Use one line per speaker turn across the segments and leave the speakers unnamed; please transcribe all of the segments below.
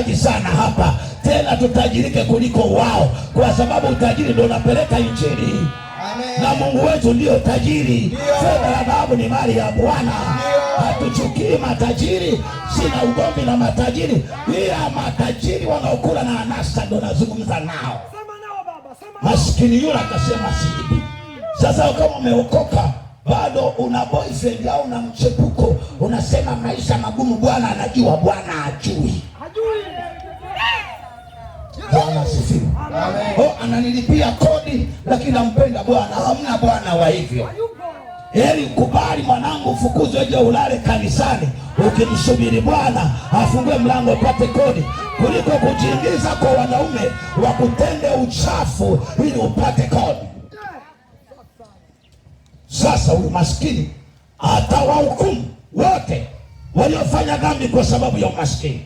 Sana hapa tena tutajirike kuliko wao, kwa sababu utajiri ndio unapeleka Injili na Mungu wetu ndio tajiri. Fedha na dhahabu ni mali ya Bwana. Hatuchukii matajiri, sina ugomvi na matajiri, ila matajiri wanaokula na anasa ndio nazungumza nao. Maskini yule akasema siibi. Sasa kama umeokoka bado una boyfriend au una mchepuko, unasema maisha magumu, Bwana anajua. Bwana ajui. Bwana asifiwe. Oh, ananilipia kodi lakini nampenda Bwana. Hamna bwana wa hivyo. Heri ukubali mwanangu, ufukuzwe uje ulale kanisani ukimsubiri Bwana afungue mlango upate kodi, kuliko kujiingiza kwa wanaume wakutende uchafu ili upate kodi. Sasa huyu maskini atawahukumu wote waliofanya dhambi kwa sababu ya umaskini.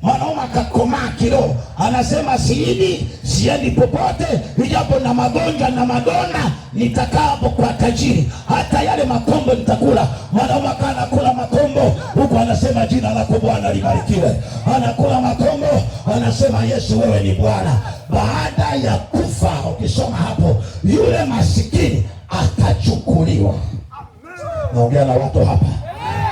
Mwanaume akakomaa kiroho, anasema siibi, siendi popote, ijapo na magonjwa na madonda, nitakaa hapo kwa tajiri, hata yale makombo nitakula. Mwanaume akaa anakula makombo huku anasema jina lako Bwana libarikiwe, anakula makombo anasema Yesu wewe ni Bwana. Baada ya kufa, ukisoma hapo, yule masikini akachukuliwa. Naongea na watu hapa,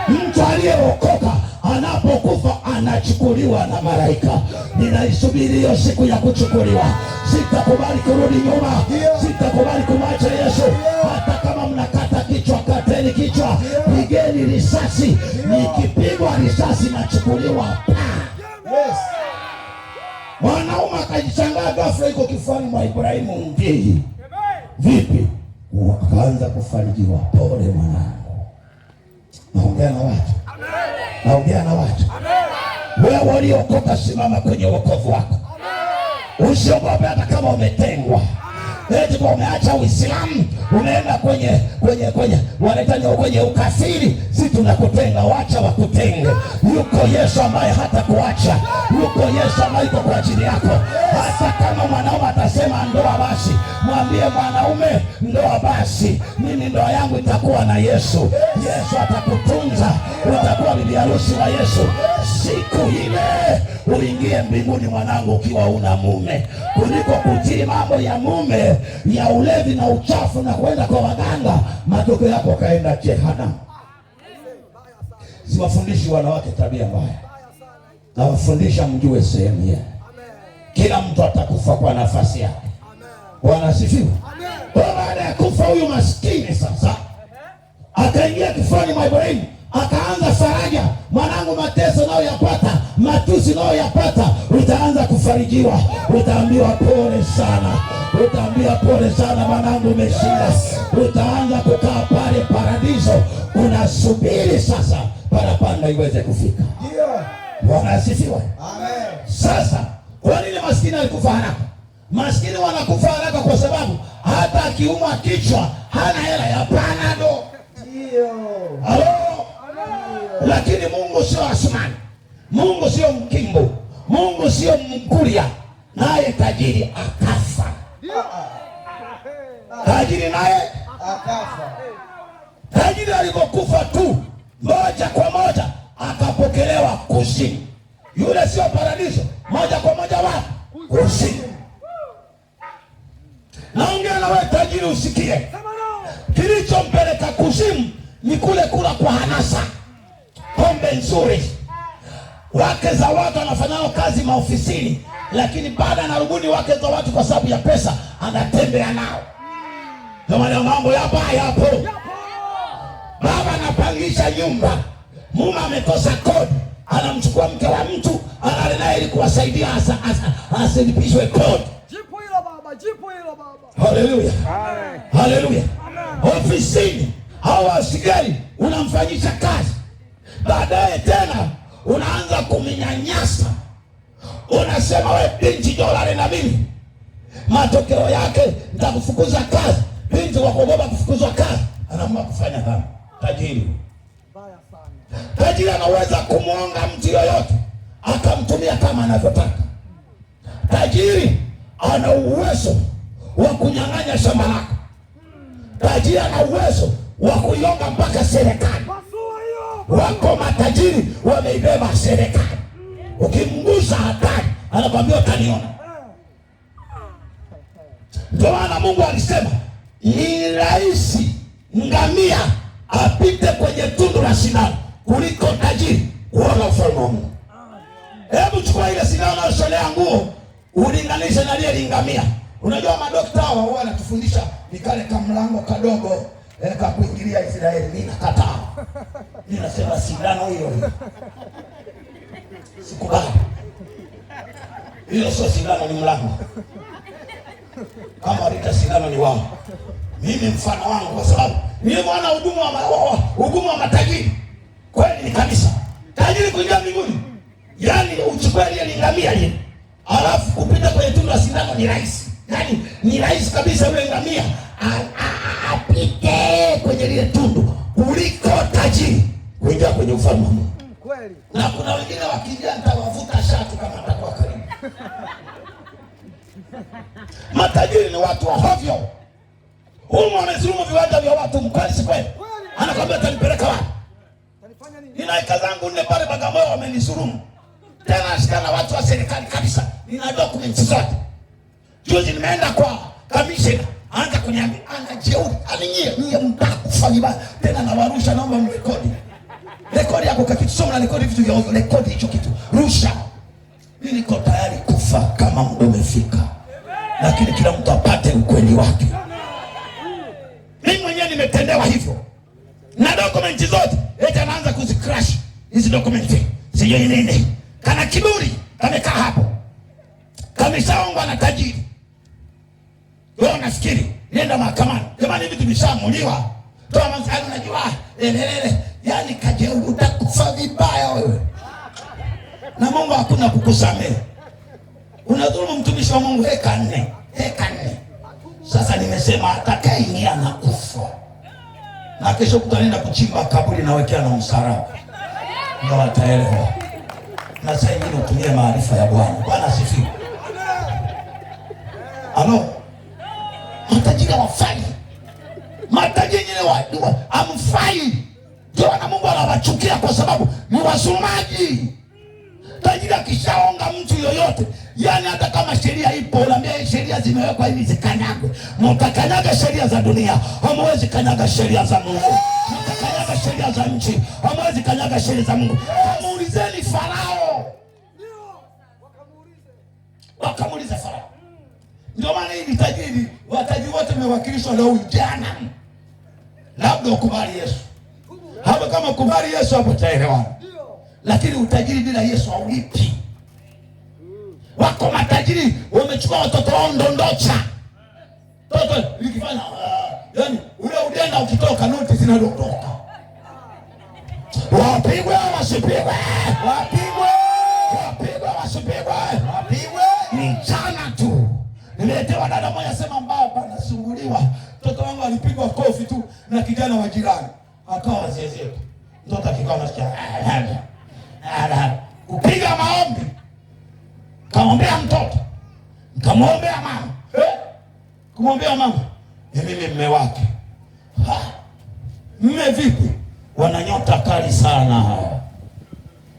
mtu aliyeokoka anapokufa anachukuliwa na malaika. Ninaisubiri hiyo siku ya kuchukuliwa. Sitakubali kurudi nyuma, sitakubali kumwacha Yesu. Hata kama mnakata kichwa, kateni kichwa, pigeni risasi. Nikipigwa risasi nachukuliwa.
Yes.
Mwanaume akajishangaa ghafla, iko kifuani mwa Ibrahimu. Ngii vipi? Akaanza kufarijiwa, pole mwanangu. Naongea na watu, naongea na watu. Wewe uliokoka, simama kwenye wokovu wako, usiogope hata kama umetengwa. Eti kwa umeacha Uislamu umeenda kwenye kwenye kwenye wanaita kwenye ukafiri, si tunakutenga, wacha wakutenge. Yuko Yesu ambaye hata kuacha, yuko Yesu ambaye yuko kwa ajili yako. Hata kama mwanaume atasema ndoa basi, mwambie mwanaume ndoa basi, mimi ndoa yangu itakuwa na Yesu. Yesu atakutunza, utakuwa bibi harusi wa Yesu. Siku ile uingie mbinguni mwanangu, ukiwa una mume, kuliko kutii mambo ya mume ya ulevi na uchafu na kwenda kwa waganga, matokeo yako kaenda jehanamu. Siwafundishi wanawake tabia mbaya, nawafundisha mjue sehemu yenu. Kila mtu atakufa kwa nafasi yake. Bwana asifiwe. Kwa baada ya kufa huyu maskini sasa akaingia kifuani mwa Ibrahimu, akaanza faraja. Mwanangu, mateso nayo yapata, matusi nayo yapata, utaanza kufarijiwa, utaambiwa pole sana, utaambiwa pole sana mwanangu, umeshinda. Utaanza kukaa pale paradiso, unasubiri sasa parapanda iweze kufika.
Ndio.
Bwana asifiwe.
Amen.
Sasa kwa nini maskini alikufa haraka? Maskini wanakufa haraka kwa sababu hata akiumwa kichwa hana hela ya panado.
Ndio.
Halo? Lakini Mungu sio Asmani, Mungu sio Mkimbo, Mungu sio Mkuria, naye tajiri akafa. Tajiri naye
Akafa.
tajiri alipokufa tu moja kwa moja akapokelewa kuzimu. Yule sio paradiso, moja kwa moja wapi? Kuzimu. Naongea na wewe tajiri, usikie. Kilichompeleka kuzimu ni kule kula kwa hanasa, pombe nzuri, wake za watu anafanyao kazi maofisini, lakini baada anarubuni wake za watu kwa sababu ya pesa, anatembea nao. Ndio maana mambo yapo hayapo. Baba anapangisha nyumba, mume amekosa kodi, anamchukua mke wa mtu analala naye ili kuwasaidia asilipishwe kodi.
Jipu hilo baba, jipu hilo baba.
Haleluya, haleluya. Ofisini hawa askari unamfanyisha kazi, baadaye tena unaanza kumnyanyasa, unasema we binti, njoo ulale na mimi. Matokeo yake nitakufukuza kazi. Binti wa kuogopa kufukuzwa kazi anaamua kufanya dhambi. Tajiri,
Mbaya sana.
tajiri anaweza kumwonga mtu yoyote akamtumia kama anavyotaka. Tajiri ana uwezo wa kunyang'anya shamba lako. Tajiri ana uwezo wa kuionga mpaka serikali.
Pasua hiyo.
Wako matajiri wameibeba serikali. Ukimgusa hatari, anakwambia utaniona. Ndio maana Mungu alisema ni rahisi ngamia apite kwenye tundu la sindano kuliko tajiri kuona ufalme wa Mungu. Hebu chukua ile sindano unayoshonea nguo ulinganishe na ile ngamia. Unajua madokta hawa huwa wanatufundisha ni kale kamlango kadogo ka kuingilia Israeli. Mimi nakataa. Mimi nasema sindano hiyo hiyo. Sikubali. Hiyo sio sindano, ni mlango. Kama walita sindano ni wao. Mimi mfano wangu, kwa sababu nilipoona ugumu wa matajiri kweli ni kanisa. Tajiri kuingia mbinguni, yaani uchukue ile ngamia ile, alafu kupita kwenye tundu la sindano ni rahisi. Yaani ni rahisi kabisa yule ngamia apite kwenye lile tundu kuliko tajiri kuingia kwenye ufalme wa Mungu.
Kweli.
Na kuna wengine wakiingia nitawavuta shati kama atakuwa karibu. Matajiri ni watu wa hovyo. Humu wamezulumu viwanja vya watu, mkweli si kweli? Anakwambia atanipeleka wapi?
Tanifanya nini?
Nina eka zangu 4 pale Bagamoyo wamenizulumu. Tena nashikana na watu wa serikali kabisa. Nina documents zote. Juzi nimeenda kwa commissioner, anaanza kuniambia ana jeuri, ani nyie mtakufa vibaya. Tena na warusha, naomba mrekodi. Rekodi yako kwa kitu, sio mnarekodi vitu vya ovyo, rekodi hicho kitu. Rusha. Mimi niko tayari kufa kama muda umefika. Lakini kila mtu apate ukweli wake. Mimi mwenyewe nimetendewa hivyo. Na dokumenti zote, eti anaanza kuzicrash hizi dokumenti. Sijui nini. Kana kiburi, kamekaa hapo. Kameshaongwa na tajiri. Wewe unafikiri nenda mahakamani. Jamani, hivi tumeshaamuliwa. Toa masali, unajua. Lelelele. Yaani kajeuri, utakufa vibaya wewe. Na Mungu hakuna kukusamehe. Unadhulumu mtumishi wa Mungu heka 4, heka 4. Sasa nimesema atakayeingia na kufa. Na kesho kutaenda kuchimba kaburi na wekea na msalaba. Ndio wataelewa. Na saa nyingine utumie maarifa ya Bwana. Bwana asifiwe. Halo. Matajiri hawafai. Matajiri wengine hamfai. Ndio na Mungu anawachukia kwa sababu ni wazulumaji. Tajiri akishaonga mtu yoyote, yani hata kama sheria ipo, unaambia sheria zimewekwa hivi zikanyagwe. Mtakanyaga sheria za dunia, hamwezi kanyaga sheria za Mungu. Mtakanyaga sheria za nchi, hamwezi kanyaga sheria za Mungu. Kamuulizeni Farao. Wakamuuliza Farao. Ndio maana hii tajiri, watajiri wote mmewakilishwa na huyu jana. Labda ukubali Yesu. Hapo kama ukubali Yesu hapo taelewana. Lakini utajiri bila Yesu haulipi. Wako matajiri wamechukua watoto wao ndondocha. Toto likifanya yani ule udenda ukitoka noti zinadondoka. Wapigwe wasipigwe?
Wapigwe.
Wapigwe wasipigwe?
Wapigwe.
Ni jana tu niletewa dada moja, sema baba nasumbuliwa. Mtoto wangu alipigwa kofi tu na kijana wa jirani. Akawa zezeka. Mtoto akikaa anasikia kupiga maombi. Kaombea mtoto. Nikamwombea mama. Kumwombea mama. Ni mimi mume wake. Mume vipi? Wana nyota kali sana hawa.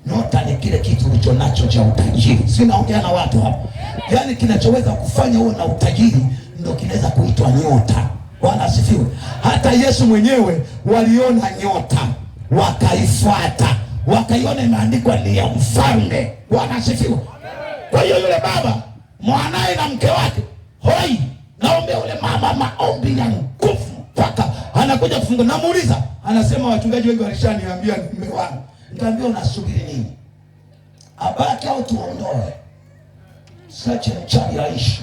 Nyota ni kile kitu ulicho nacho cha utajiri. Si naongea na watu hapa. Yaani kinachoweza kufanya uwe na utajiri ndio kinaweza kuitwa nyota. Bwana asifiwe. Hata Yesu mwenyewe waliona nyota, wakaifuata, wakaiona imeandikwa ni ya mfalme. Bwana asifiwe. Kwa hiyo yule baba mwanae na mke wake, hoi, naombea yule mama maombi ya nguvu mpaka anakuja kufunga. Namuuliza, anasema wachungaji wengi walishaniambia ni mume wangu. Nikamwambia unasubiri nini? Abaki au tuondoe? Sache mchawi aishi.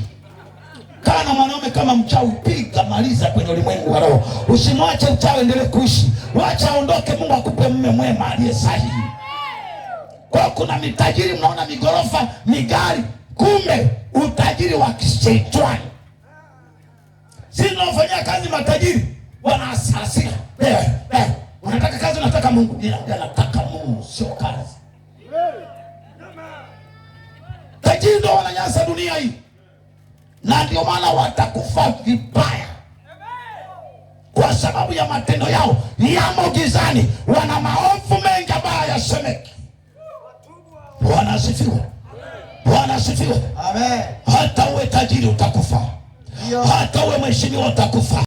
Kana mwanaume kama mchawi, piga maliza kwenye ulimwengu wa roho. Usimwache mchawi endelee kuishi. Wacha aondoke, Mungu akupe mume mwema aliye sahihi. Kwa kuna mitajiri mnaona migorofa, migari, kumbe utajiri wa kishetani. Sisi tunafanyia kazi matajiri wana hasira. Unataka kazi, unataka Mungu. Ninaambia nataka Mungu, sio kazi. Tajiri ndio wananyanyasa dunia hii. Na ndio maana watakufa vibaya. Kwa sababu ya matendo yao yamo gizani. Wana maovu mengi ambayo hayasemeki. Bwana asifiwe. Bwana asifiwe.
Amen.
Hata uwe tajiri utakufa,
Ndio.
hata uwe mheshimiwa utakufa.